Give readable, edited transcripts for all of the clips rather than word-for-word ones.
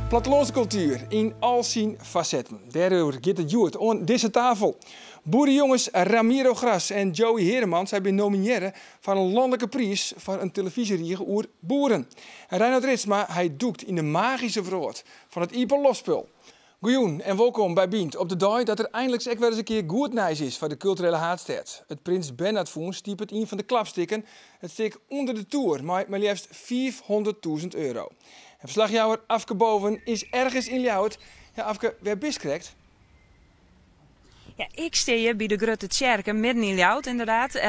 Plattelânskultuer yn al syn fasetten. Dêroer giet it hjoed oan dizze tafel. Boerejonges Ramiro Gras en Joey Hereman sy binne nominearre foar in lanlike priis foar in telefyzjerige oer boeren. En Reinhard Ritsma hy dûkt yn de magyske wrâld fan it iepenloftspul. Goejûn en wolkom by Bynt op de dei dat der einliks ek wer ris in kear goed nijs is foar de kulturele haadstêd. It Prins Bernhard Fûns stipet ien fan de klapstikken, it stik Under de Toer, mei mar leafst 500.000 euro. En ferslachjouwer Afke Boven is ergens yn Ljouwert. Ja, Afke, wêr bist krekt? Ja, ik stean hjir by de Grutte Tsjerke, midden yn Ljouwert ynderdaad.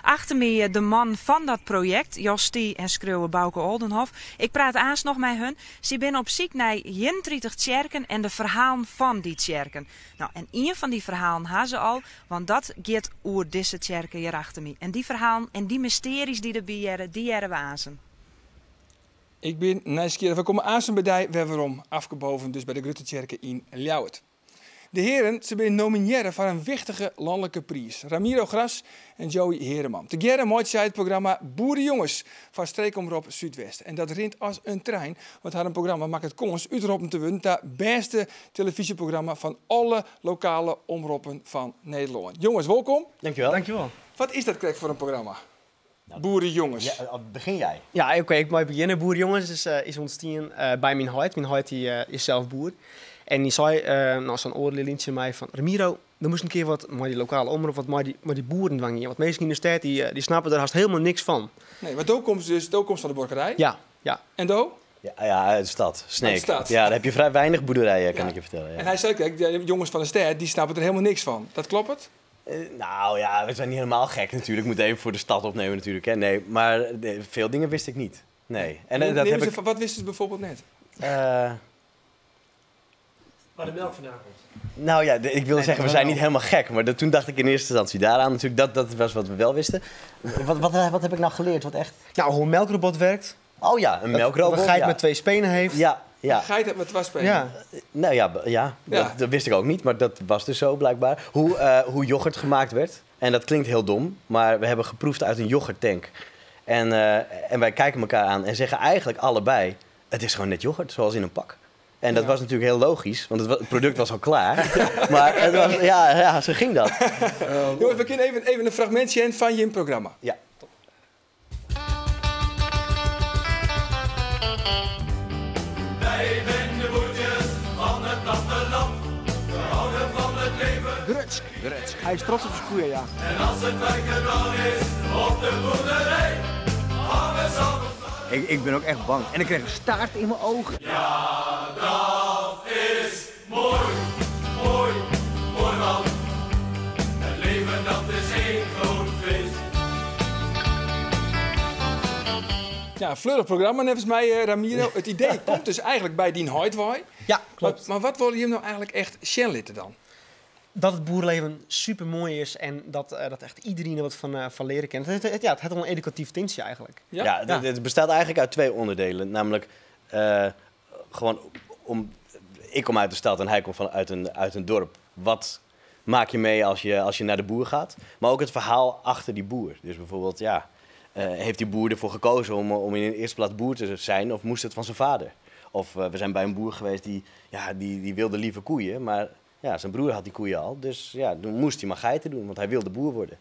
Achter my de man fan dat projekt, Jos Thie en skriuwer Bouke Oldenhof. Ik praat aanst noch mei hun. Sy binne op syk nei 31 tsjerken en de ferhalen fan dy tsjerken. No, en ien fan dy ferhalen ha se al, want dat giet oer dizze tsjerke hjir achter my. En dy ferhalen en dy mystearjes dy't derby hearre, dy hearre we aansen. Ik bin nijsgjirrich. We komme aansen by dy wer werom. Afke Boven dus by de Grutte Tsjerke yn Ljouwert. De hearen, se binne nominearre foar in wichtige lanlike priis. Ramiro Gras en Joey Hereman. Tegearre meitsje sy it programma Boerejonges foar Streekomrop Súdwest. En dat rint as in trein, want harren programma makket kâns útroppen te wurden ta bêste telefyzjeprogramma fan alle lokale omroppen fan Nederlân. Jonges, wolkom. Dankjewel. Dankjewel. Wat is dat krekt foar in programma? Boerejonges. Ja, begjin jy. Ja, oké, ik mei begjinne. Boerejonges is ûntstien by myn heit. Myn heit dy is sels boer. En dy sei, no, sa'n oardel jier lyn tsjin my fan, Ramiro, do moatst in kear wat mei dy lokale omrop, wat mei dy boeren dwaan gean. Want minsken yn de stêd, dy snappe der hast hielendal niks fan. Nee, want do komst dus, do komst fan de buorkerij. Ja, ja. En do? Ja, ja, uit de stad. Sneek. Uit de stad. Ja, daar heb je vrij weinig boerderijen, kan Ja. ik je vertellen. Ja. En hy sei krekt, de jonges fan de stêd, dy snappe der hielendal niks fan. Dat kloppet? Nou ja, we zijn niet helemaal gek natuurlijk. Ik moet even voor de stad opnemen natuurlijk. Hè. Nee, maar nee, veel dingen wist ik niet. Nee. En dat Neem heb eens ik even, wat wisten ze bijvoorbeeld net? Waar de melk vandaan komt. Nou ja, ik wilde Nee, zeggen, we dat zijn wel. niet helemaal gek. Maar toen dacht ik in eerste instantie daaraan natuurlijk. Dat was wat we wel wisten. Wat heb ik nou geleerd? Wat echt? Nou, hoe een melkrobot werkt. Oh ja, een melkrobot. Dat een geit ja. met 2 spenen heeft. Ja, ja. Een geit met 2 spenen. Ja. Nou ja, ja. Ja. Dat wist ik ook niet, maar dat was dus zo blijkbaar. Hoe yoghurt gemaakt werd. En dat klinkt heel dom, maar we hebben geproefd uit een yoghurttank. En wij kijken elkaar aan en zeggen eigenlijk allebei, het is gewoon net yoghurt, zoals in een pak. En dat was natuurlijk heel logisch, want het product was al klaar. Maar het was, ja, ja, zo ging dat. Jongens, we kunnen even een fragmentje zien van je programma. Ja. Wij zijn de boertjes van het platteland. We houden van het leven. Grutsk, grutsk. Hij is trots op zijn koeien, ja. En als het werk gedaan is op de boerderij, gaan we samen. Ik ben ook echt bang. En ik kreeg een staart in mijn ogen. Ja, dat is mooi, mooi, mooi man. Het leven dat is één groot feest. Ja, een fleurig programma, volgens mij, Ramiro. Het idee komt dus eigenlijk bij dien Hoytwaai. Ja, klopt. Maar wat wil je hem nou eigenlijk echt zien dan? Dat het boerenleven supermooi is en dat echt iedereen er wat van leren kent. Het heeft wel een educatief tintje eigenlijk. Ja? Ja, Ja. het bestaat eigenlijk uit 2 onderdelen. Namelijk, gewoon om, ik kom uit de stad en hij komt uit een dorp. Wat maak je mee als je naar de boer gaat? Maar ook het verhaal achter die boer. Dus bijvoorbeeld, heeft die boer ervoor gekozen om in de eerste plaats boer te zijn of moest het van zijn vader? Of we zijn bij een boer geweest die wilde liever koeien, maar zijn broer had die koeien al. Dus toen moest hij maar geiten doen, want hij wilde boer worden.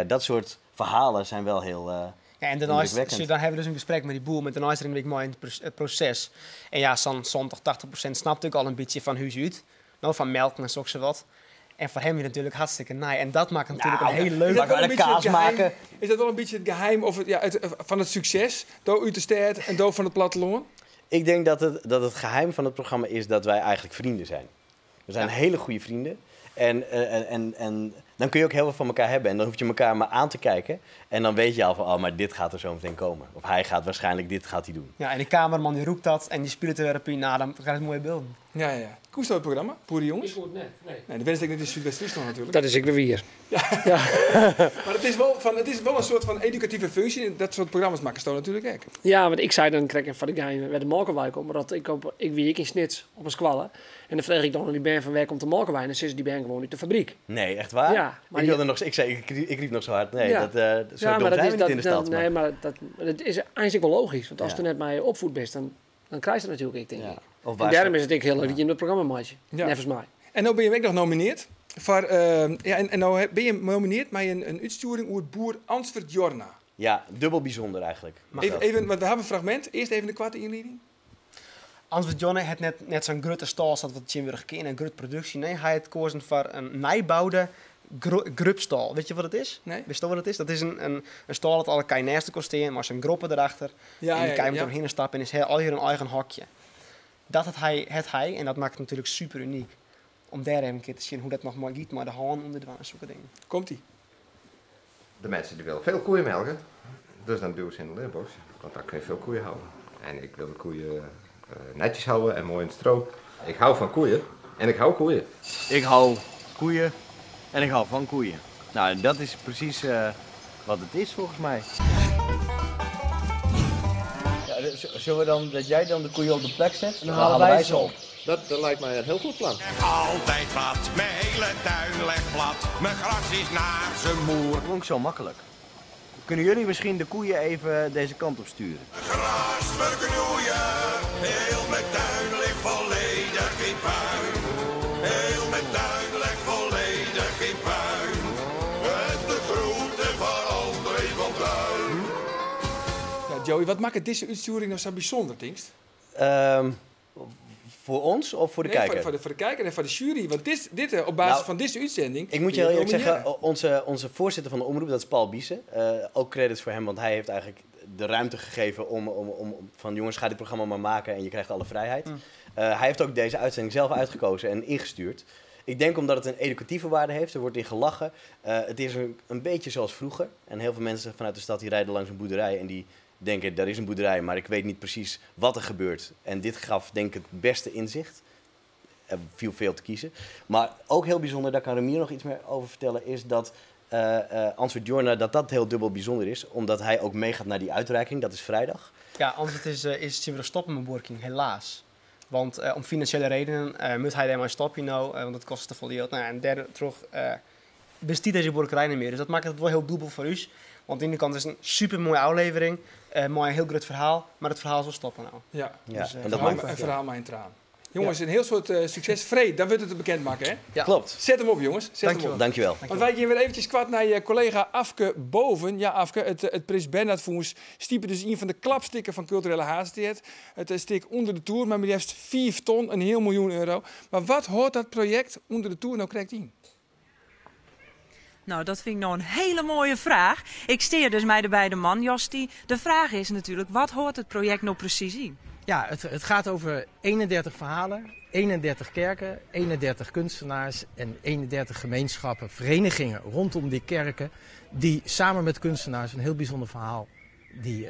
Dat soort verhalen zijn wel heel, Ja, en daarnaast, indrukwekkend. dan hebben we dus een gesprek met die boer, maar daarnaast erin ik mooi in het proces. En zo'n 70, 80% snapt natuurlijk al een beetje van huis uit. Nou, van melk en zo wat. En voor hem is het natuurlijk hartstikke naai. En dat maakt natuurlijk een heel leuk... Is dat wel een Maar beetje kaas het geheim? maken. Is dat wel een beetje het geheim of het, ja, het, van het succes? Do uit de stad en do van het platteland? Ik denk dat het geheim van het programma is dat wij eigenlijk vrienden zijn. We zijn hele goede vrienden. En dan kun je ook heel veel van elkaar hebben. En dan hoef je elkaar maar aan te kijken. En dan weet je al van, oh, maar dit gaat er zo meteen komen. Of hij gaat waarschijnlijk, dit gaat hij doen. Ja, en de cameraman die roept dat. En die spielertherapie, nou, dan gaat het mooie beelden. Ja, ja, ja. Hoe is dat het programma? Boerenjongens? Ik hoor het net, nee. Nee, dat wens ik net in Súdwest-Fryslân natuurlijk. Dat is ik weer weer. Ja. Ja. Maar het is wel een soort van educatieve functie. Dat soort programma's maken ze natuurlijk ook. Ja, want ik zei dan, krijg ik van de geheim bij de Molkenwijk op. Maar dat ik, op, ik wie ik in Snits op een squallen. En dan vroeg ik dan aan die band van waar komt de Molkenwijn? En dan zitten die band gewoon uit de fabriek. Nee, echt waar? Ja, maar Ik die wilde nog, ik zei, ik, ik riep nog zo hard. Nee, Ja. dat zo Ja, dom maar dat zijn is we niet dat, in de stad, dat, maar nee, maar dat is eigenlijk wel logisch. Want als Ja. je net mij opvoed bent, dan krijg je dat natuurlijk, ik denk Ja. ik. Of En dêrom is it ek hiel leuk dat jim dat programma meitsje, neffens my. En no binne jim ek noch nomineard foar, ja, en no binne jim nomineard mei in útstjoering oer boer Ansfert Jorna. Ja, dubbel bysûnder eigentlik. Even, even, want we hawwe in fragmint. Earst even de koarte ynlieding. Ansfert Jorna hat net, net sa'n grutte stâl sa't we tsjintwurdich kenne, in grutte produksje. Nee, hy hat koazen foar in nijboude grupstâl. Wit je wat it is? Nee. Witsto wat it is? Dat is in, in, in stâl dat alle kij nêst elkoar stean, mei sa'n groppe derachter. Ja, en dy ja, kij moatte ja. omhinne stappe en is allegear in eigen hokje. Dat hat hy, hat hy, en dat makket it natuerlik super unyk, om dêr even in kear te sjen hoe't dat noch mei giet, mei de hân ûnderdwaan en sokke dingen. Komt-ie. De mensen die willen veel koeien melken, dus dan duwen ze in de leerbox, want dan kun je veel koeien houden. En ik wil de koeien netjes houden en mooi in het stro. Ik hou van koeien en ik hou koeien. Ik hou koeien en ik hou van koeien. Nou, en dat is precies wat het is volgens mij. Ja, zullen we dan dat jij dan de koeien op de plek zet? En dan halen wij ze op. Dat lijkt mij een heel goed plan. Altijd wat, mijn hele tuin ligt plat. Mijn gras is naar zijn moer. Dat klonk zo makkelijk. Kunnen jullie misschien de koeien even deze kant op sturen? Gras verknoeien, heel mijn tuin ligt volledig in puin. Heel mijn tuin ligt volledig in puin. En de groente van André van Duin. Ja, Joey, wat maakt dizze útstjoering no sa bysûnder, tinkst? Voor ons of voor de Nee, kijker? voor de kijker en voor de jury. Want dit, op basis van deze uitzending Ik moet je ben heel eerlijk zeggen, nomineerd. onze voorzitter van de omroep, dat is Paul Biesen. Ook credits voor hem, want hij heeft eigenlijk de ruimte gegeven om van jongens, ga dit programma maar maken en je krijgt alle vrijheid. Hij heeft ook deze uitzending zelf uitgekozen en ingestuurd. Ik denk omdat het een educatieve waarde heeft, er wordt in gelachen. Het is een beetje zoals vroeger. En heel veel mensen vanuit de stad die rijden langs een boerderij en die denken, daar is een boerderij, maar ik weet niet precies wat er gebeurt. En dit gaf denk ik het beste inzicht. Er viel veel te kiezen. Maar ook heel bijzonder, daar kan Remier nog iets meer over vertellen, is dat Ansfert Jorna, dat dat heel dubbel bijzonder is, omdat hij ook meegaat naar die uitreiking, dat is vrijdag. Ja, Ansfert is tegenwoordig stoppen met working, helaas. Want om financiële redenen moet hij daarmee stoppen, want dat kost te veel geld. En derde terug bestiet deze boerderij niet meer. Dus dat maakt het wel heel dubbel voor u. Want aan de ene kant is het een super mooie aflevering, mooi, heel groot verhaal, maar het verhaal zal stoppen nou. Ja. Ja, Dus, en dat Verhaal maakt een verhaal maar in traan. Jongens, een heel soort succes. Freed, dan wordt het bekend maken, hè? Ja. Klopt. Zet hem op, jongens. Zet hem Dankjewel. op. Dankjewel. Want wij gaan weer eventjes kwart naar je collega Afke Boven. Ja, Afke, het Prins Bernhard Fonds stiepen dus een van de klapstikken van culturele haastheid. Het stik onder de toer, maar liefst 4 ton, een heel miljoen euro. Maar wat hoort dat project onder de toer nou krijgt in? Nou, dat vind ik nou een hele mooie vraag. Ik steer dus mij bij de man, Josti. De vraag is natuurlijk, wat hoort het project nou precies in? Ja, het gaat over 31 verhalen, 31 kerken, 31 kunstenaars en 31 gemeenschappen, verenigingen rondom die kerken, die samen met kunstenaars een heel bijzonder verhaal, die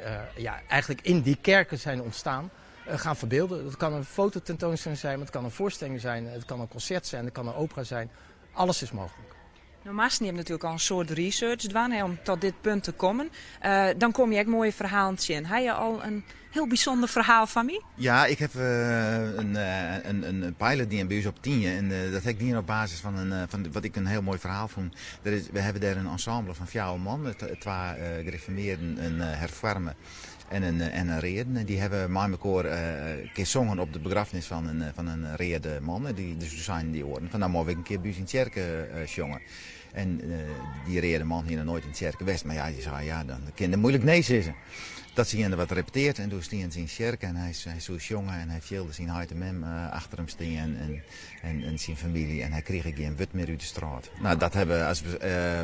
eigenlijk in die kerken zijn ontstaan, gaan verbeelden. Dat kan een fototentoonstelling zijn, maar het kan een voorstelling zijn, het kan een concert zijn, het kan een opera zijn. Alles is mogelijk. Marsten, je hebt natuurlijk al een soort research gedaan, hè, om tot dit punt te komen. Dan kom je ook mooie verhalen zien. Heb je al een heel bijzonder verhaal van mij? Ja, ik heb een pilot die in bij ons op Tienje. En dat heb ik niet op basis van wat ik een heel mooi verhaal vond. We hebben daar een ensemble van 4 man, twee gereformeerden, een hervormen en een reden. En die hebben met elkaar een keer gezongen op de begrafenis van een rede man. En die, dus zijn die oren van, nou mogen we een keer bij ons in kerk zongen. En die rede man hier nog nooit in het kerk geweest. Maar ja, die zei, ja, dan kan je moeilijk nee zeggen. Dat ze hier wat repeteert en toen stond ze in kerk en hij zo jongen en hij viel zijn huid en mem achter hem staan en zijn familie en hij kreeg geen wut meer uit de straat. Dat hebben we als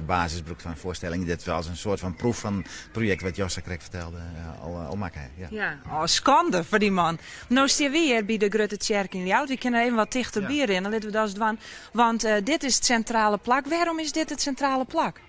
basisbroek van voorstelling. Dit was een soort van proef van het project wat Jossa Krek vertelde al maken. Ja. Ja, oh, schande voor die man. Nou staan we hier bij de Grutte Tjerk in Ljouwert. We kunnen even wat dichter bij in, dan laten we dat eens doen. Want dit is het centrale plak. Waarom is dit het centrale plak?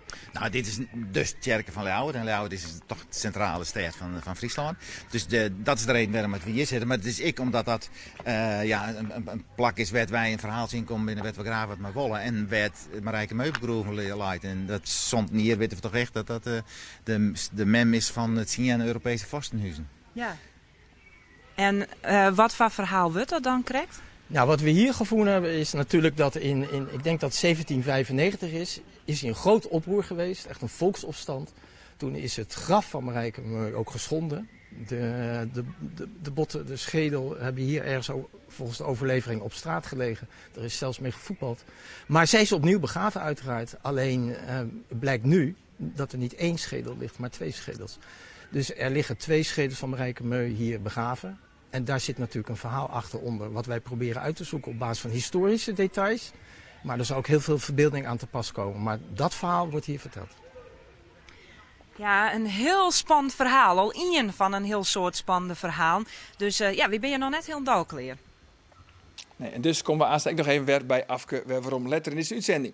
Dit is dus de kerk van Ljouwert. En Ljouwert is toch de centrale stad van Friesland. Dus dat is de reden waarom we hier zitten. Maar het is ik omdat dat een plak is waar wij een verhaal zien komen binnen werd we graven wat maar wollen. En werd Marijke Meubelgroeven leidt. En dat stond hier, weten we toch echt, dat dat de mem is van het zien aan Europese vorstenhuizen. Ja. En wat voor verhaal wordt dat dan, correct? Wat we hier gevonden hebben is natuurlijk dat in ik denk dat 1795 is, is hier een groot oproer geweest, echt een volksopstand. Toen is het graf van Marijke Meu ook geschonden. De, de, de, de botten, de schedel hebben hier ergens volgens de overlevering op straat gelegen. Er is zelfs mee gevoetbald. Maar zij is opnieuw begraven uiteraard. Alleen blijkt nu dat er niet één schedel ligt, maar twee schedels. Dus er liggen twee schedels van Marijke Meu hier begraven. En daar zit natuurlijk een verhaal achter onder, wat wij proberen uit te zoeken op basis van historische details. Maar er zal ook heel veel verbeelding aan te pas komen. Maar dat verhaal wordt hier verteld. Ja, een heel spannend verhaal. Al één van een heel soort spannende verhaal. Dus ja, wie ben je nog net heel klear? Nee, en dus komen we aanstek nog even weer bij Afke waarom letter in deze uitzending.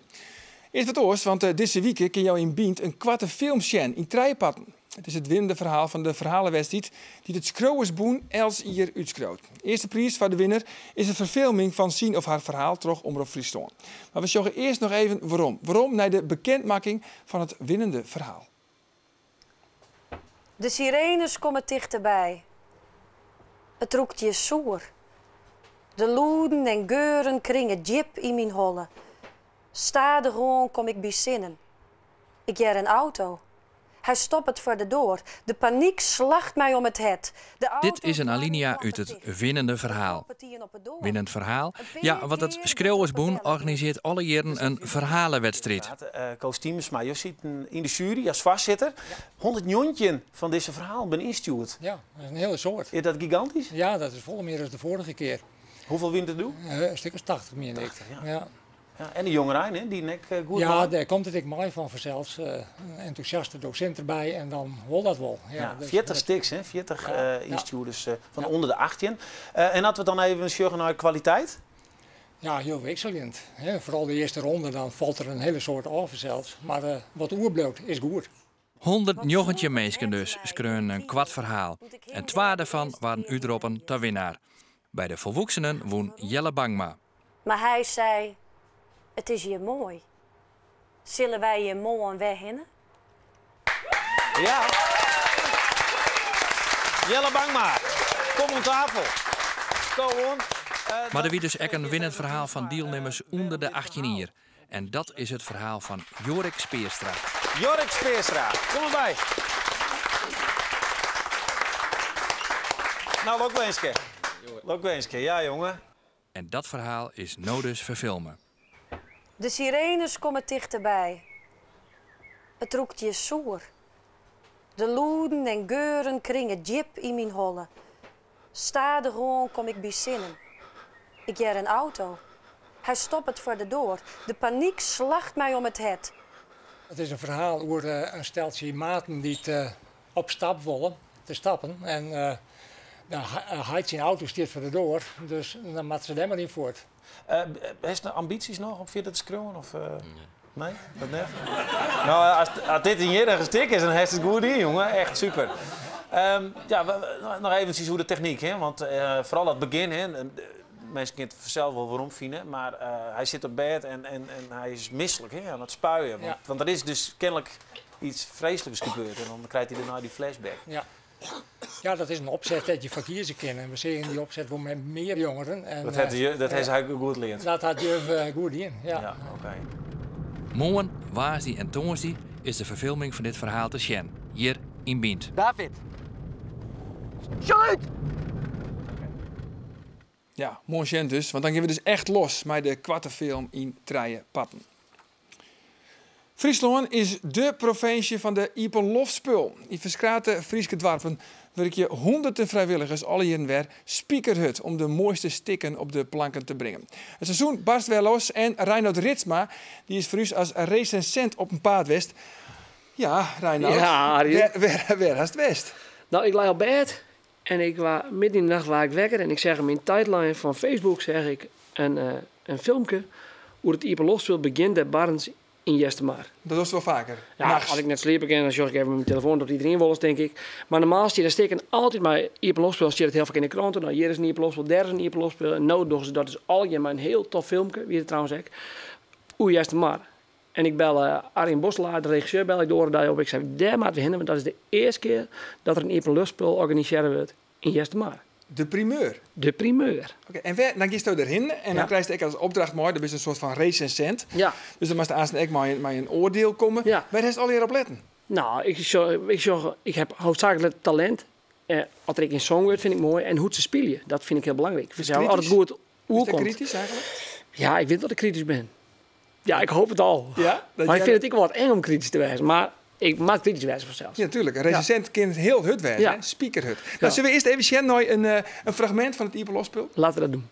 Eerst wat oars, want deze week kun jou in Bynt een kwarte film zien in trije parten. Het is het winnende verhaal van de verhalenwedstrijd die het Skriuwersbûn elts jier útskriuwt. De eerste prijs van de winnaar is een verfilming van syn of har ferhaal troch Omrop Fryslân. Mar we sjogge earst noch even werom. Werom nei de bekendmakking fan it winnende ferhaal. De sirenes komme tichterby. It rûkt hjir soer. De lûden en geuren kringe djip yn myn holle. Stadichoan kom ik by sinnen. Ik hear in auto. Hy stoppet foar de doar. De panyk slacht my om it hert. De Dit is in alinea út it winnende ferhaal. Winnend ferhaal? Ja, want it Skriuwersbûn organisearret alle jierren in ferhalewedstriid. Koos Tiemersma, jo sitte yn de sjuery as foarsitter. 119 fan dizze ferhalen binne ynstjoerd. Ja, dat is in hiele soad. Is dat gigantysk? Ja, dat is folle mear as de foarige kear. Hoefolle wiene it doe? In stik as 80, mien ik. 80, ja. Ja. Ja, en de jongerein, hè, dy ek goed Ja, mei. dêr komt it ek mei fan fansels. In entûsjaste dosint derby en dan wol dat wol. Ja, Ja, dus 40 dat stiks, hè? 40 Ja, ja. ynstjoerders fan ûnder de 18. En as we dan even sjogge nei kwaliteit? Ja, hiel wikseljend. Hè. Foaral de earste ronde, dan falt der in hiele soad ôf fansels. Mar wat oerbliuwt is goed. 119 minsken dus skreaunen in koart ferhaal. En twa dêrfan waarden útroppen ta winnaar. By de folwoeksenen wûn Jelle Bangma. Mar hy sei, It is hjir moai. Sille wy hjir moarn wer hinne? Ja. Jelle Bangma, kom oan tafel. Kom oan. Mar der wie dus ek in winnend ferhaal fan dielnimmers ûnder de 18 jier. En dat is it ferhaal fan Jorik Speerstra. Jorik Speerstra, kom derby. No, lokwinske. Lokwinske, ja jonge. En dat ferhaal is no dus ferfilme. De sirenes komme tichterby. It rûkt hjir soer. De lûden en geuren kringe djip yn myn holle. Stadichoan kom ik by sinnen. Ik hear in auto. Hy stoppet foar de doar. De panyk slacht my om it hert. It is in ferhaal oer in steltsje maten dy't op stap wolle, te stappen. En de heit syn auto stiet foar de doar, dus dan moatte se dêr mar yn fuort. Hast ambysjes noch om fierder te skriuwen? Of, nee? Dat net? No, as dit dyn iennige stik is, dan hast it goed dien, jonge. Echt super. Ja, noch eventsjes oer de technyk, hè? Want foaral it begjin, hè? Minsken kinne it fansels wol weromfine, mar hy sit op bêd en hy is mislik, hè, oan it spuien. Want der is dus kenlik yts freesliks gebeurd en dan krijt hy dêrnei dy flashback. Ja. Ja, dat is in opset dêr't je foar kieze kinne. En we seagen dy opset wol mei mear jongeren. En, Dat hat dat hat hy goed leard. Dat hat juf goed dien, ja. Ja, oké. Moarn, woansdei en tongersdei is de ferfilming fan dit ferhaal te sjen, hjir yn Bynt. David! Sjoch út! Ja, moarn sjen dus, want dan gean we dus echt los mei de koarte film yn trije parten. Fryslân is de provinsje fan de iepenloftspul. Yn ferskate Fryske doarpen wurkje hûnderten frijwilligers alle jierren wer spikerhurd om de moaiste stikken op de planken te bringen. It seizoen barst wer los en Reinoud Ritsma dy is foar ús as resensint op 'en paad west. Ja, Reinoud, Ja, Arjen. wêr hast west? No, ik lei op bêd en ik wa midden yn de nacht wa ik wekker en ik seach op myn tijdline fan Facebook seach ik in filmke oer it iepenloftspul Begjin der Barrens yn Eastermar. Dat dochst wol faker? Ja, Nachts? as ik net sliepe kin, dan sjoch ik even myn telefoan, dat iderien wolris, tink ik. Mar normaal stiet der stikken altyd mei iepenloftspul, stiet it hiel faak yn de krante. No, hjir is in iepenloftspul, dêr is in iepenloftspul. En no dogge se dat dus allegear mei in hiel tof filmke, wie it trouwens ek, oer Eastermar. En ik belle Arjen Bosselaar, de regisseur, bel ik de oare dei op. Ik sei, dêr moatte we hinne, want dat is de earste kear dat der in iepenloftspul organisearre wurdt yn Eastermar. De primeur? De primeur. Oké, en wêr, dan giesto derhinne en dan krijst ek as opdracht mei, do bist in soart fan resensint. Dus dan moatst aanst ek mei in oardiel komme. Wêr hast allegear op letten? No, ik sjoch, ik sjoch, ik ha hoofdzaaklik talint. As der ek yn songen wurdt, fyn ik moai. En hoe't se spylje, dat fyn ik hiel belangryk. Fansels, as it goed oerkomt. Kritysk eigentlik? Ja, ik wit dat ik kritysk bin. Ja, ik hoopje it al. Ja? Mar ik fyn it ek wol wat eng om kritysk te wêzen. Mar ik moat kritysk wêze fansels. Ja, natuerlik. In resensint kin hiel hurd wêze, hè? Spikerhurd. No, sille we earst even sjen nei in fragmint fan it iepenloftspul? Laten we dat doen.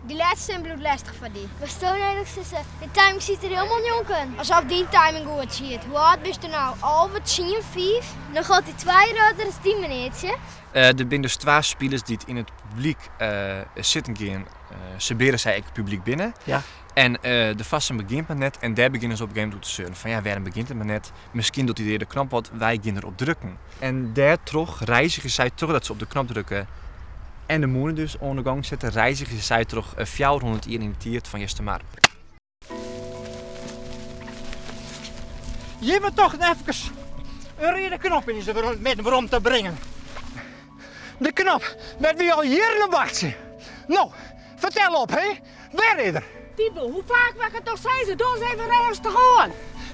Dy lêste sin bliuwt lestich foar dy. Watsto nedich sizze? De timing siet der hielendal njonken. Asof dyn timing goed siet. Hoe âld bisto no? 11, tsien, fiif? Noch altyd twa jier âlder as dy meneartsje. Der binne dus twa spilers dy't yn it publyk sitten gean. Se beare sy ek it publyk binne. Ja. En de foarstelling begjint mar net en dêr begjinne se op in gegeven momint oer te seuren. Fan ja, wêrom begjint it mar net? Miskien docht dy reade knop wat, wy gean derop drukken. En dêrtroch reizgje sy trochdat se op de knop drukke en de mûne dus oan de gong sette, reizgje sy troch 400 jier yn de tiid fan Eastermar. Jimme tochten efkes in reade knop yn ús midden werom te bringen. De knop wêr't wy al jierren op wachtsje. No, fertel op, hé? Wêr is er? Tibo, hoe faak moat ik it noch sizze? Doch ris even rêstich oan.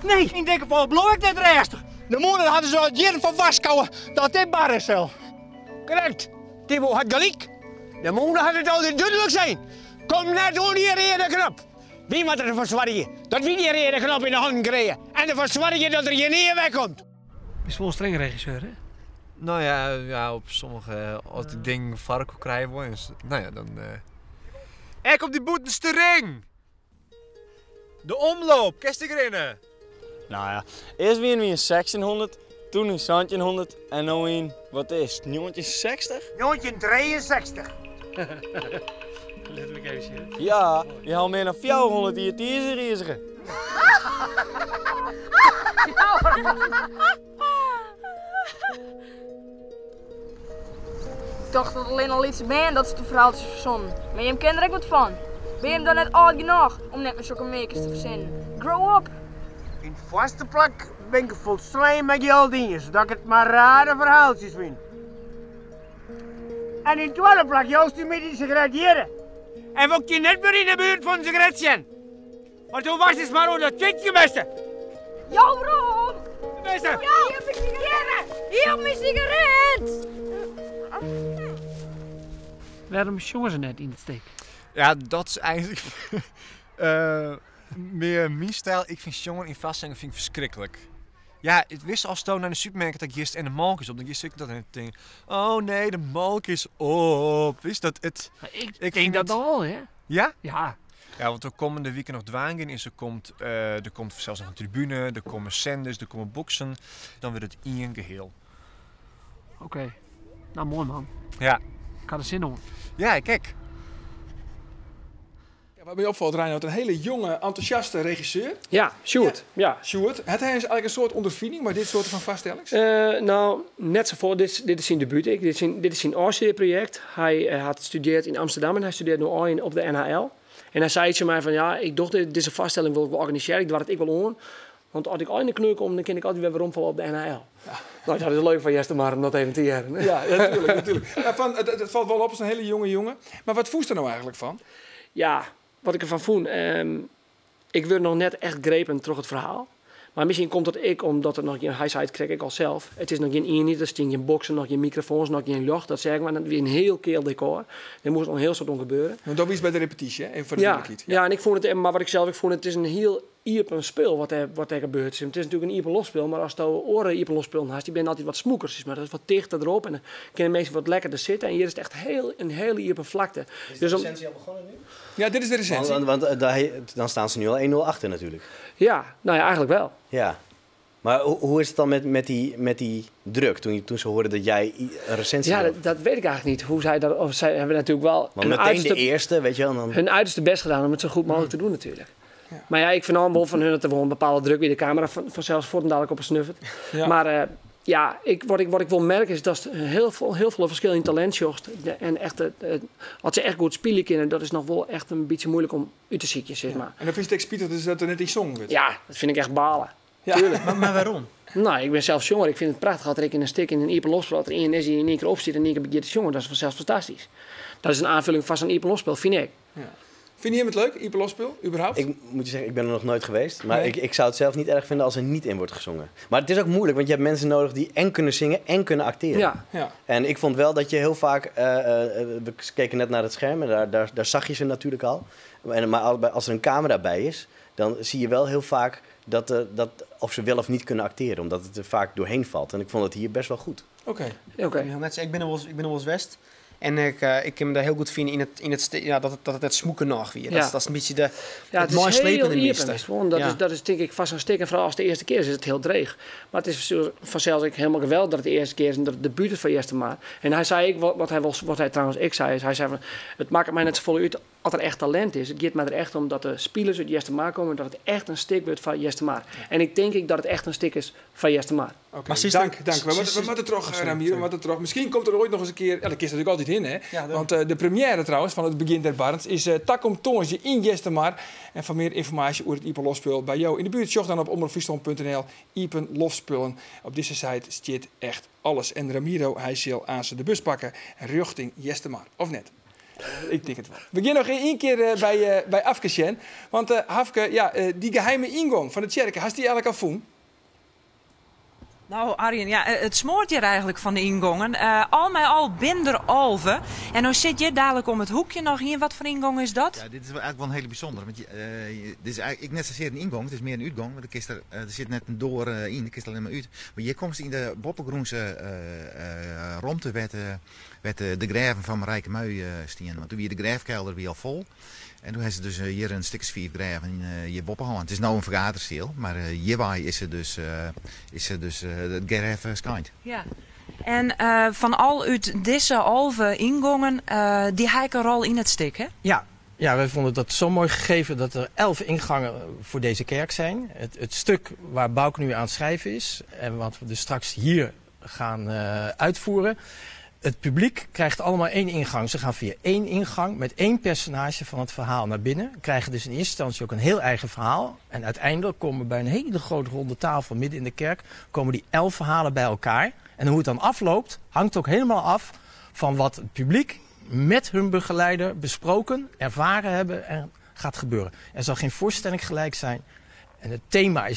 Nee, yn dit gefal bliuw ik net rêstich. De mûne hawwe se al jierren foar warskôge dat dit barre sil. Krekt, Tibo hat gelyk. De mûne hat it altyd dúdlik sein. Kom net oan dy reade knop. Wy moatte derfoar soargje dat wy dy reade knop yn de hannen krije en derfoar soargje dat der hjir nea wer komt. Bist wol in strenge regisseur, hè? No ja, ja, op sommige, as ik dingen foar elkoar krije wol, is, no ja, dan. Ek op dy bûtenste ring! De omloop, kinst ek rinne? No ja, earst wiene we yn 1600, toen yn 1700 en no yn, wat is it, 1960? 1963. Lit my even sjen. Ja, wy ha al mear dan 400 jier tiisderizige. Ik tocht dat allinne lytse bern dat soarte ferhaaltsjes fersonnen, mar jim kenne der ek wat fan. Binne jim dan net âld genôch om net mear sokke mearkes te fersinnen? Grow up! Yn it foarste plak bin ik it folslein mei Gjalt iens dat ik it mar rare ferhaaltsjes fyn. En yn it twadde plak joust dy my dy sigaret hjirre. En wol ik dy net mear yn 'e buert fan in sigaret sjen. Want do wachtest mar oan dat tjintje bêste. Jou werom! Bêste! Hier mijn sigaret! Hier mijn sigaret! Wêrom sjonge se net yn it stik? Ja, dat is eigentlik mear myn styl. Ik fyn sjongen yn foarstellingen fyn ik ferskriklik. Ja, it wist asto nei de supermerk ta giest en de molke is op, dan giest ek dat en tink, oh nee, de molke is op. Wist dat it? Ik tink dat dan wol, hè? Ja? Ja. Ja, want de kommende wiken noch dwaan gean is, der komt fansels noch in tribune, der komme senders, der komme boksen. Dan wurdt it ien geheel. Oké. Nou, moai man. Ja. Ik ha der sin oan. Ja, ik ek. Ja, wat my opfalt, Reinout, in hiele jonge, entûsjaste regisseur. Ja, Sjoerd. Ja. Sjoerd. Hat hy eigentlik in soad ûnderfining mei dit soarte fan foarstellings? No, net safolle. Dit is syn debút ek. Dit is syn ôfstudearprojekt. Hy hat studearre yn Amsterdam en hy studearret no ôf op de NHL. En hy sei tsjin my fan, ja, ik doch dit, dizze foarstelling wol ik wol organisearje, ik doar it ek wol oan. Want as ik al yn de kneu kom, dan kin ik altyd wer weromfalle op de NHL. No, dat is leuk foar Eastermar om dat even te hearren. Ja, natuerlik, natuerlik. Ja, fan, it falt wol op, it is in hiele jonge jonge. Mar wat fûnst der no eigentlik fan? Ja, wat ik derfan fûn? Ik wurd noch net echt grepen troch it ferhaal. Mar miskien komt dat ek omdat der noch gjin, hy sei it krekt ek al sels, it is noch gjin ienheid, der stean gjin boksen, noch gjin mikrofoans, noch gjin ljocht, dat seach ik mar, dat wie in hiel keal dekôr. Der moast noch in hiel soad oan gebeure. Want do wiest by de repetysje, hè? Even foar de Ja, dúdlikheid. ja, en ik fûn it, mar wat ik sels ek fûn, it is in hiel iepen spul wat dêr gebeurt. It is natuerlik in iepenloftspul, mar asto oare iepenloftspullen hast, dy binne altyd wat smûker, sis mar. Dat is wat tichter derop en dan kinne minsken wat lekkerder sitte. En hjir is it echt in hiele iepen flakte. Is de Dus om recensie al begonnen nu? Ja, dit is de recensie. Want dan staan ze nu al 1-0 achter natuurlijk. Ja, nou ja, eigenlijk wel. Ja. Maar hoe is het dan met die druk toen ze hoorden dat jij een recensie Ja, had? dat weet ik eigenlijk niet. Hoe zij dat, of zij hebben natuurlijk wel Want hun meteen uiterste de eerste, weet je wel. En dan hun uiterste best gedaan om het zo goed mogelijk te doen natuurlijk. Maar ja, ik vernam wel van hun dat er wel een bepaalde druk bij de camera vanzelfs voor en dadelijk op een snuffert. Maar ja, wat ik wel merk is dat er heel veel verschil in talent zocht. En echt, als ze echt goed spelen kunnen, dat is nog wel echt een beetje moeilijk om uit te zieken, zeg maar. En dan vind je het echt spijtig dus dat er net niet zongen wordt? Ja, dat vind ik echt balen. Tuurlijk. Maar waarom? Nou, ik ben zelf jonger. Ik vind het prachtig dat er in een stik in een iepenloftspel, dat er één is die in één keer opzit en in één keer begint te jongen. Dat is vanzelf fantastisch. Dat is een aanvulling van zo'n iepenloftspel, vind ik. Fine jim it leuk, iepenloftspul, überhaupt? Ik moet je zeggen, ik ben er nog nooit geweest. Maar Nee. ik zou het zelf niet erg vinden als er niet in wordt gezongen. Maar het is ook moeilijk, want je hebt mensen nodig die en kunnen zingen en kunnen acteren. Ja. Ja. En ik vond wel dat je heel vaak... we keken net naar het scherm en daar zag je ze natuurlijk al. Maar als er een camera bij is, dan zie je wel heel vaak dat of ze wel of niet kunnen acteren. Omdat het er vaak doorheen valt. En ik vond het hier best wel goed. Oké. Ja, oké. Ja, net zo, ik ben wel eens West. En ik kan me daar heel goed vinden in het, in het ja, dat het net smoeken nog weer. Dat is een beetje de, Ja, het het is mooi heel slepende iepen, miste. is het, want dat is denk ik vast een stik. En vooral als het de eerste keer is, is het heel dreig. Maar het is vanzelf ook helemaal geweldig dat het de eerste keer is en dat het debuut is van Eastermar. En hij zei, ik, wat, wat hij, was, wat hij trouwens ik zei, is hij zei van, het maakt mij net zo vol uit als er echt talent is. Het gaat mij er echt om dat de spelers uit Eastermar komen en dat het echt een stik wordt van Eastermar. En ik denk ik dat het echt een stik is van Eastermar. Oké, Maar ze is er- dank. We ze is- moeten terug, Oh, sorry, Ramiro, we sorry. moeten terug. Misschien komt er ooit nog eens een keer... Ja, dat is natuurlijk altijd in, hè? Ja, daarom. Want de première trouwens van het Begin der Barends is Takom Toonsje in Eastermar. En voor meer informatie over het Iepenloftspul bij jou in de buurt, zoek dan op omroepfriesland punt N L, Iepenloftspullen. Op deze site zit echt alles. En Ramiro, hij zal aan ze de bus pakken richting Eastermar. Of net? Ik denk het wel. We gaan nog één keer bij Afke Sjen. Want Afke, die geheime ingang van de kerk, had die eigenlijk al voen? Arjen, het smoort hier eigenlijk van de ingangen. Al met al binder alve. En dan zit je dadelijk om het hoekje nog hier. Wat voor ingang is dat? Ja, dit is wel eigenlijk wel een hele bijzondere. Want dit is eigenlijk net zozeer een ingang, het is meer een uitgang. Want er zit net een door in, de kist alleen maar uit. Maar je komt in de boppengroense romte werd de gräven van Marijke Muy stien. Want toen wie de gräfkelder weer al vol. En toen hebben ze dus hier een stukje 4 gräven in hier boppenhand. Het is nou een vergadercel, maar hierbij is ze dus het gräf schijnt. Ja. En van al uit deze alve ingangen, die heb ik een rol in het stuk, hè? Ja. Ja, wij vonden dat zo mooi gegeven dat er 11 ingangen voor deze kerk zijn. Het stuk waar Bouke nu aan het schrijven is en wat we dus straks hier gaan uitvoeren. Het publiek krijgt allemaal 1 ingang. Ze gaan via 1 ingang met 1 personage van het verhaal naar binnen. Krijgen dus in eerste instantie ook een heel eigen verhaal. En uiteindelijk komen bij een hele grote ronde tafel midden in de kerk... komen die 11 verhalen bij elkaar. En hoe het dan afloopt, hangt ook helemaal af van wat het publiek met hun begeleider besproken, ervaren hebben en gaat gebeuren. Er zal geen voorstelling gelijk zijn. En het thema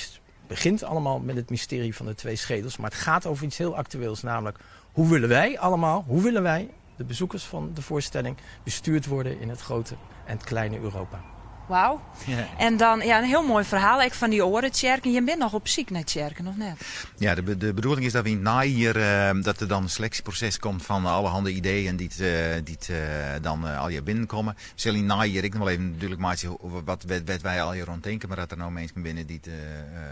begint allemaal met het mysterie van de 2 schedels. Maar het gaat over iets heel actueels, namelijk... Hoe willen wij allemaal, hoe willen wij, de bezoekers van de voorstelling, bestuurd worden in het grote en het kleine Europa? Wauw. Ja. En dan, ja, een heel mooi verhaal ik van die oren, Tjerk. En je bent nog op ziek naar Tjerk, nog net? Ja, de bedoeling is dat we in het najaar dat er dan een selectieproces komt van allerhande ideeën die het dan al hier binnenkomen. We zullen in het najaar, ik nog wel even natuurlijk maar zien wat wij al hier rond denken, maar dat er nou mensen binnen die het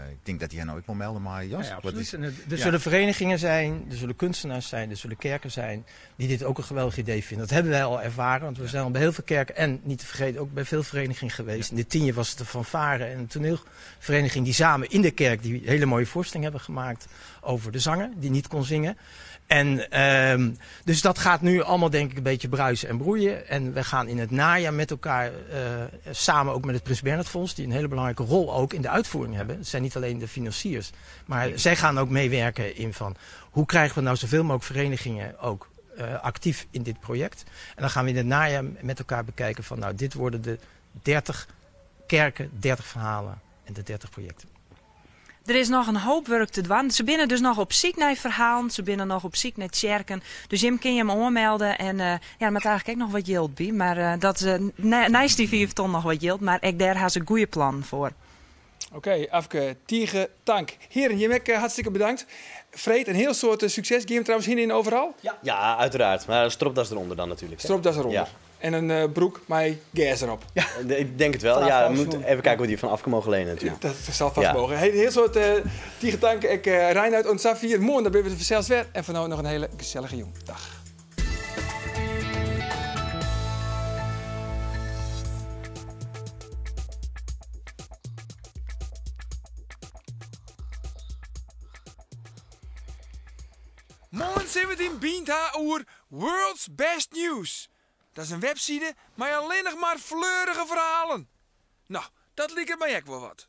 ik denk dat die hen ook wel melden, maar Jos, Ja, wat absoluut. is En er Ja. zullen verenigingen zijn, er zullen kunstenaars zijn, er zullen kerken zijn die dit ook een geweldig idee vinden. Dat hebben wij al ervaren, want we zijn al bij heel veel kerken en niet te vergeten ook bij veel verenigingen geweest. In de Tienje was het de fanfare en de toneelvereniging die samen in de kerk die hele mooie voorstelling hebben gemaakt over de zanger die niet kon zingen. En dus dat gaat nu allemaal denk ik een beetje bruisen en broeien. En we gaan in het najaar met elkaar samen ook met het Prins Bernhard Fonds, die een hele belangrijke rol ook in de uitvoering hebben. Het zijn niet alleen de financiers, maar zij gaan ook meewerken in van hoe krijgen we nou zoveel mogelijk verenigingen ook actief in dit project. En dan gaan we in het najaar met elkaar bekijken van nou dit worden de 30 kerken, 30 verhalen en de 30 projecten. Er is nog een hoop werk te doen. Ze binnen dus nog op ziek naar verhalen, ze binnen nog op ziek naar tjerken. Dus Jim kun je hem aanmelden en ja, met eigenlijk ook nog wat geld bij. Maar dat naast die 4 ton nog wat geld, maar ik daar has een goede plan voor. Oké, Afke, Tiege, tank. Heren, Jimek, hartstikke bedankt. Freed, een heel soort succes. Game trouwens hin in overal? Ja. Ja, uiteraard. Maar een stropdas eronder dan natuurlijk, hè? Stropdas eronder. Ja. En een broek met gas erop. Ja, ik denk het wel. Vanaf Ja, we Amsterdam. moeten even kijken hoe die van Afke mogen lenen natuurlijk. Ja, dat zal vast Ja. mogen. Heel, heel soort Tiege, tank. Ik Reinoud en Safir. Morgen, dan ben we zelfs weer. En voor nu nog een hele gezellige jong. Dag. Morgen zijn we het in Bienta oer World's Best News. Dat is een website, maar alleen nog maar fleurige verhalen. Nou, dat liep het mij ook wel wat.